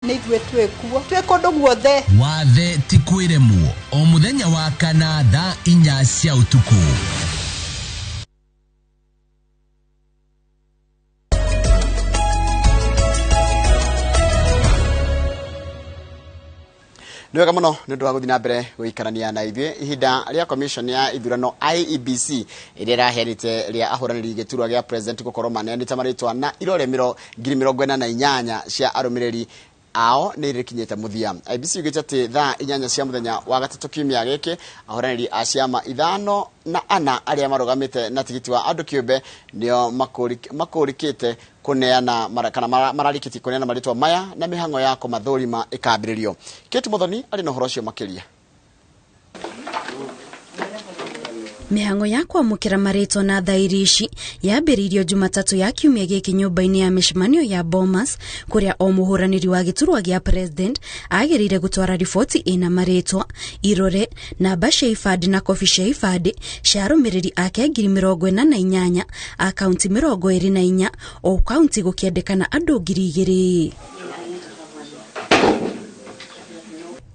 Nĩ ithuĩ twĩ kuo, twĩ kũndũ guothe. Wathe ti kwĩremwo, o mũthenya wa kana thaa inya cia ũtukũ. Nĩ wega mũno nĩ ũndũ wa gũthiĩ na mbere gũikarania na ithuĩ. Ihinda rĩa commission ya ithurano IEBC ĩrĩa ĩraheanĩte rĩa ahũranĩri gĩturwa gĩa president gũkorwo maneanĩte marĩtwa na irore 48,000 cia arũmĩrĩri ao nĩ rĩkinyĩte mũthia. IEBC yugĩte atĩ thaa 8 cia mũthenya wa gatatũ kiumia gĩkĩ, ahũranĩri a ciama 54 arĩa marũgamĩte na tigiti wa andũ kĩũmbe nĩo makũrĩkĩte kũneana kana mararĩkĩtie kũneana marĩtwa maya na mĩhang'o ya kũmathũrima ĩkambĩrĩrio. Kate Muthoni arĩ na ũhoro ũcio makĩria. Mĩhang'o ya kwamũkĩra marĩtwa na thairi ici yambĩrĩirio Jumatatũ ya kiumia gĩkĩ nyũmba-inĩ ya mĩcemanio ya Bomas, kũrĩa o mũhũranĩri wa gĩturwa gĩa president agĩrĩire gũtwara riboti ĩna marĩtwa, irore, namba cia ibandĩ na kobi cia ibandĩ cia arũmĩrĩri ake 48,000 a kaunti 24, o kaunti gũkĩendekana andũ 2,000.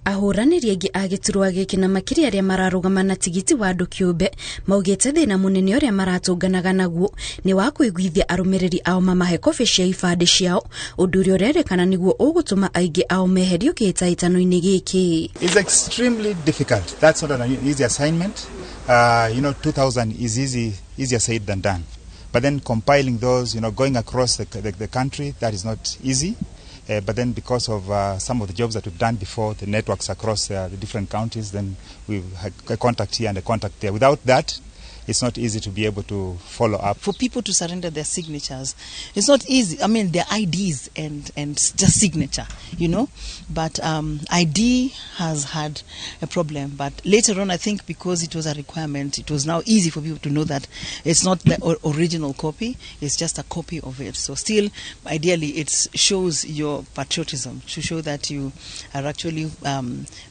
Ahũranĩri aingĩ a gĩturwa gĩkĩ na makĩria arĩa mararũgama na tigiti wa andũ kĩũmbe maugĩte thĩna mũnene ũrĩa maratũnganaga naguo nĩ wa kũiguithia arũmĩrĩri ao mamahe kobi cia ibandĩ ciao, ũndũ ũrĩa ũrerĩkana nĩguo ũgũtũma aingĩ ao meherio kĩhĩtahĩtano-inĩ gĩkĩ. It's extremely difficult. That's not an easy assignment. 2,000 is easier said than done. But then compiling those, going across the country, that is not easy. But then because of some of the jobs that we've done before, the networks across the different counties, then we've had a contact here and a contact there. Without that, it's not easy to be able to follow up. For people to surrender their signatures, it's not easy. I mean, their IDs and just signature, you know. But ID has had a problem. But later on, I think because it was a requirement, it was now easy for people to know that it's not the original copy, it's just a copy of it. So still, ideally, it shows your patriotism, to show that you are actually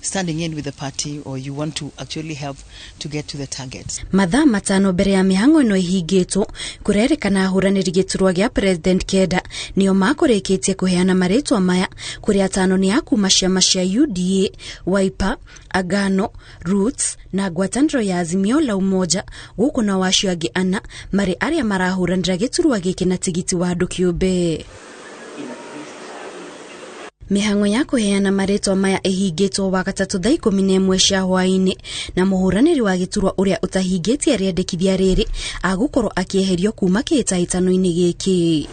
standing in with the party, or you want to actually help to get to the target. Mathaa 5 mbere ya mĩhang'o ĩno ĩhingĩtwo, kũrerĩkana ahũranĩri gĩturwa gĩa president 9 nĩo makũrĩkĩtie kũheana marĩtwa maya, kũrĩa 5 nĩ a kuma ciama cia UDA, Wiper, Agano, Roots na ngwatanĩro ya Azimio la Umoja, gũkũ nao acio angĩ 4 marĩ arĩa marahũranĩra gĩturwa gĩkĩ na tigiti wa andũ kĩũmbe. Mĩhang'o ya kũheana marĩtwa maya ĩhingĩtwo wagatatũ thaa 11 cia hwaĩ-inĩ, na mũhũranĩri wa gĩturwa ũrĩa ũtahingĩtie rĩendekithia rĩrĩ agũkorwo akĩeherio kuma kĩhĩtahĩtano-inĩ gĩkĩ.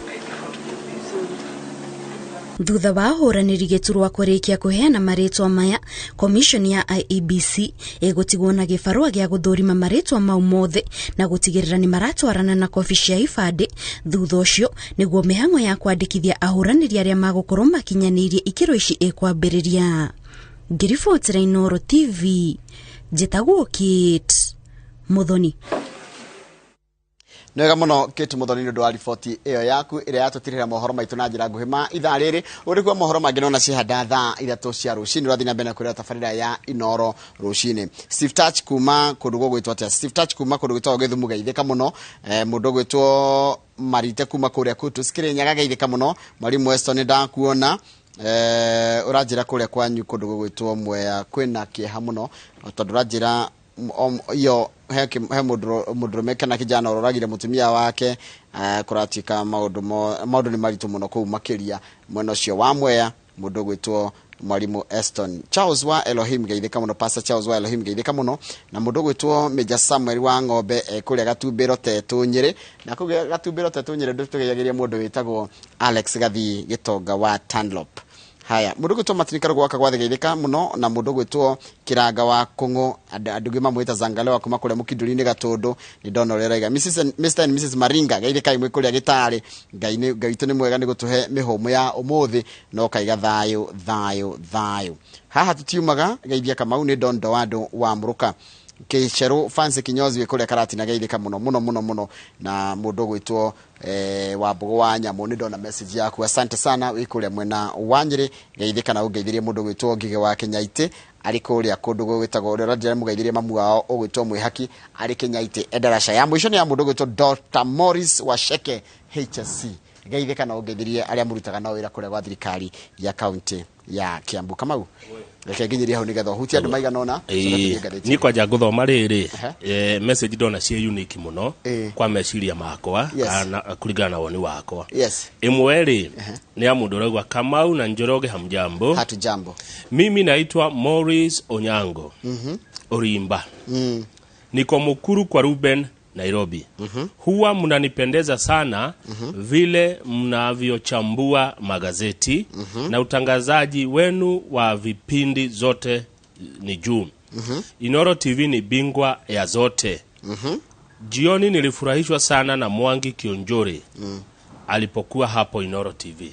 Thutha wa ahũranĩri gĩturwa kũrĩkia kũheana marĩtwa maya, commission ya IEBC ĩgũtigwo na gĩbarũa gĩa gũthũrima marĩtwa mau mothe na gũtigĩrĩra nĩ maratwarana na kobi cia ibandĩ. Thutha ũcio nĩguo mĩhang'o ya kwandĩkithia ahũranĩri arĩa magũkorwo makinyanĩirie ikĩro ici ĩkwambĩrĩria. Ngĩribotera Inooro TV, njĩtagwo Kate Muthoni. Nĩ wega mũno Kate Muthoni nĩ ũndũ wa riboti ĩyo yaku ĩrĩa yatũtirĩra mohoro maitũ na njĩra nguhĩ ma ithaa rĩrĩ. Ũrĩ kuo mohoro mangĩ nona cihanda thaa 3 cia rũcinĩ. Ũrathiĩ na mbere na kwĩrora tabarĩra ya Inooro rũcinĩ. Steve Touch kuma kũndũ gũgwĩtwo atĩa? Steve Touch kuma kũndũ gwĩtagwo Gĩthumo geithĩka mũno. Mũndũ ũgwĩtwo Marite kuma kũrĩa Kutus Kĩrĩnyaga geithĩka mũno. Mwalimu Weston nĩndakuona. Ũranjĩra kũrĩa kwanyu kũndũ gũgwĩtwo Mwea kwĩna kĩeha mũno, tondũ ũranjĩra iyo he mũndũrũme kana kijana ũroragire mũtumia wake, kũratuĩka maũndũ nĩ maritũ mũno kũu makĩria mwena ũcio wa Mwea. Mũndũ ũgwĩtwo Mwalimu Eston Charles wa Elohim geithĩka mũno, Pastor Charles wa Elohim geithĩka mũno, na mũndũ ũgwĩtwo Major Samuel wa Ng'ombe, kũrĩa Gatumbĩro Tetũ Nyĩrĩ, na kũu Gatumbĩro Tetũ Nyĩrĩ ndũtũgeithagĩria mũndũ wĩtagwo Alex Gathii Gĩtonga wa Tanlop. Haya, mũndũ ũgwĩtwo Martin Karugu wa Kagwathi geithĩka mũno, na mũndũ ũgwĩtwo Kĩranga wa Kũng'ũ, andũ angĩ mamwĩta Zangalewa kuma kũrĩa Mũkindũri-inĩ Gatũndũ, nĩ ndona ũrĩa ũraiga. Mrs and, Mister and Mrs Maringa geithĩkai mwĩ kũrĩa Gĩtarĩ. Ngai nĩ, Ngai witũ nĩ mwega nĩ gũtũhe mĩhũmũ ya ũmũthĩ, no kaiga thayũ, thayũ, thayũ. Haha tũtiumaga, geithia Kamau nĩ Don Doado wa Mũrũka. Kĩcerũ Fancy Kinyozi wĩ kũrĩa Karatina geithĩka mũno, mũno, mũno, mũno, na mũndũ ũgwĩtwo wa Mbũgũ wa Nyamũ, nĩ ndona message yaku, asante sana, wĩ kũrĩa mwena wa Nyĩrĩ, geithĩka na ũngeithĩrie mũndũ ũgwĩtwo Ngigĩ wa Kĩnyaitĩ arĩ kũrĩa kũndũ gũgwĩtagwo, ũrĩa ũranjĩra mũgeithĩrie mamu wao ũgwĩtwo Mwĩhaki arĩ Kĩnyaitĩ Endarasha. Ya mũico nĩ ya mũndũ ũgwĩtwo Dr. Morris Wacheke HSC. Geithĩka na ũngeithirie arĩa mũrutaga nao wĩra kũrĩa gwa thirikari ya kaunti ya Kiambu. Kamau, reke nginyĩrie hau nĩgetha ũhutie andũ maigana ũna. Ĩĩ, niĩ kwanja ngũthoma rĩrĩ, message ndona ciĩ unique mũno kwa meciria makwa kana kũringana na woni wakwa. Ĩmwe rĩ nĩ ya mũndũ ũraigua, "Kamau na Njoroge, hamjambo?" Hatujambo. "Mimi naitwa Maurice Onyango Orimba, niko Mukuru kwa Ruben, Nairobi. Huwa mnanipendeza sana vile mnavyochambua magazeti na utangazaji wenu wa vipindi zote ni juu. Inoro TV ni bingwa ya zote. Jioni nilifurahishwa sana na Mwangi Kionjori alipokuwa hapo Inoro TV."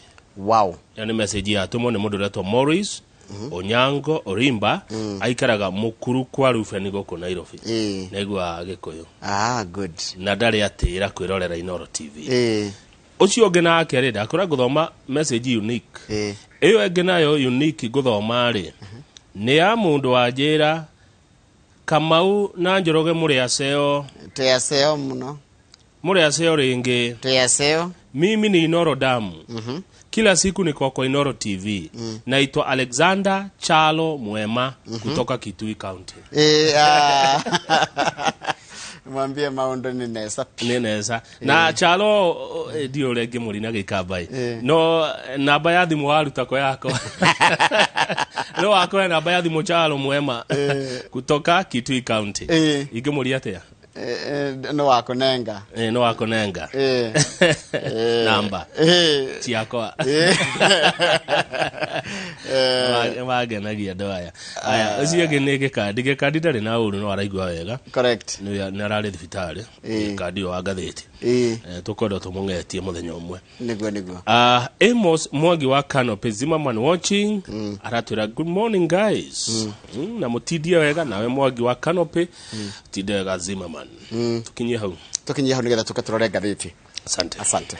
Yani message yatũmwo nĩ mũndũ ũretwo Maurice Onyango Orimba, aikaraga Mukuru kwa Ruben gũkũ Nairobi. Naigua Gĩkũyũ. Ah, good. Na ndarĩ atĩra kwĩrorera Inoro TV. Ũcio ũngĩ nake rĩ, ndakũra ngũthoma message unique. Ĩyo ĩngĩ nayo unique ngũthoma rĩ nĩ ya mũndũ wanjĩra, "Kamau na Njoroge, mũrĩ aceo?" Twĩ aceo mũno. "Mũrĩ aceo rĩngĩ?" Twĩ aceo. "Mimi ni Inoro Damu. Kila siku niko kwa Inoro TV. Naitwa Alexander Chalo Mwema kutoka Kitui County." Ah. Mwambie maũndũ nĩ nesa. Nĩ nesa na Chalo, ndio ũrĩa ngĩmũri na gĩkambai no namba ya thimũ waruta ko yako no wakoya namba ya thimũ. Chalo Mwema kutoka Kitui County. Ingĩmũria atĩa? No wakũnenga. No wakũnenga namba ciakwa. Wangenagia andũ aya. Aya, ũcio ũngĩ nĩ Gĩkandi. Gĩkandi ndarĩ na ũru, no araigua wega. Nĩ ararĩ thibitarĩ. Gĩkandi ũyũ wa ngathĩti. Tũkwenda tũmũng'etie mũthenya ũmwe. Nĩguo, nĩguo. Amos Mwangi wa Canopy Zimmerman watching, aratwĩra, "Good morning guys." Na mũtindie wega nawe Mwangi wa Canopy, tinde wega Zimmerman. Tukinyie hau. Tũkinyie hau nĩgetha tũke tũrore ngathĩti. Asante. Asante.